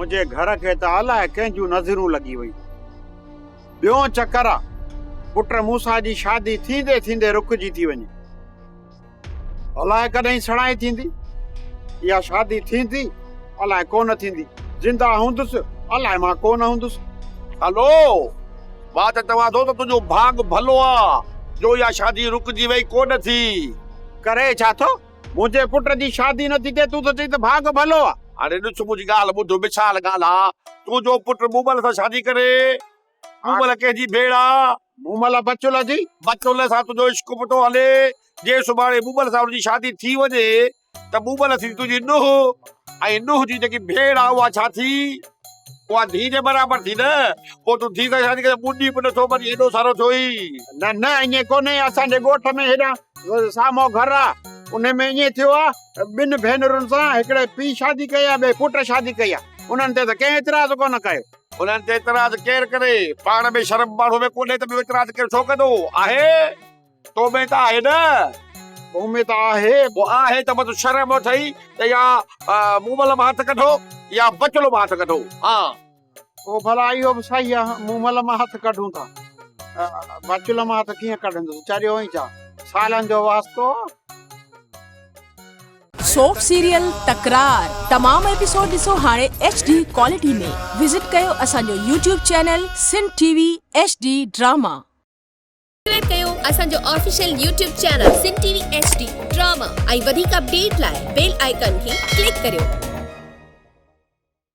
منهنجي گهر کي ته الائي ڪنهن جون نظرون لڳي ويون. ٻيون چڪر آ، پٽ موسيٰ جي شادي ٿيندي ٿيندي رڪجي ٿي وڃي. الائي ڪڏهن سڻائي ٿيندي. اها شادي ٿيندي الائي ڪونه ٿيندي. زنده هوندس الائي مان ڪونه هوندس. هلو، مان ته چوان ٿو ته تنهنجو ڀاڳ ڀلو آ جو اها شادي رڪجي وئي ڪونه ٿي. ڪري ڇا ٿو؟ منهنجي پٽ جي شادي نه ٿي ٿئي تون ٿو چئين ته ڀاڳ ڀلو آ. هاڻي ڏس منهنجي ڳالهه ٻڌ، مثال ڳالهه آ، تنهنجو پٽ مومل سان شادي ڪري، مومل ڪنهن جي ڀيڻ آ؟ مومل بچل جي. بچل سان تنهنجو عشق به ٿو هلي، جي سڀاڻي مومل سان هن جي شادي ٿي وڃي ته مومل ٿي تنهنجي نونهن ۽ نونهن جي جيڪي ڀيڻ آ اها ڇا ٿي؟ اها ڌيء جي برابر ٿي نه، پوء تون ڌيء سان شادي ڪري منڊي به نٿو مڃين ايڏو سارو ٿيو ئي. نه نه ائين ڪونهي، اسان جي ڳوٺ ۾ هيڏانهن سامهون گهر آ، انهي ۾ ائين ٿيو آ، ٻن ڀينرن سان هڪڙي پيء شادي ڪئي آ، ٻئي پٽ شادي ڪئي آ، انهن تي ته ڪنهن اعتراض ڪونه ڪيو. انهن تي اعتراض ڪير ڪري؟ پاڻ ۾ شرم ماڻهوء ۾ ڪونهي ته ٻيو اعتراض ڪير ڇو ڪندو؟ آهي؟ تو ۾ ته آهي نه؟ مون ۾ ته آهي. پوء آهي ته بس شرم اٿئي ته يا مومل مان هٿ ڪڍو يا بچلو مان هٿ ڪڍو. ها. پوء ڀلا اهو به صحيح آهي، مومل مان هٿ ڪڍون ٿا. بچلو مان هٿ ڪيئن ڪڍندس؟ چريو آهين ڇا؟ سالن جو واسطو آ. سوپ سيريل تڪرار تمام ايپيسوڊ ڏسو هاڻي ايڇ ڊي ڪوالٽي ۾ وزٽ ڪيو اسان جو YouTube channel Sindh T V H D drama. Subscribe ڪيو اسان جو official YouTube channel Sindh T V H D drama ۽ وڌيڪ اپڊيٽ لاء بيل آئيڪان کي ڪلڪ ڪريو.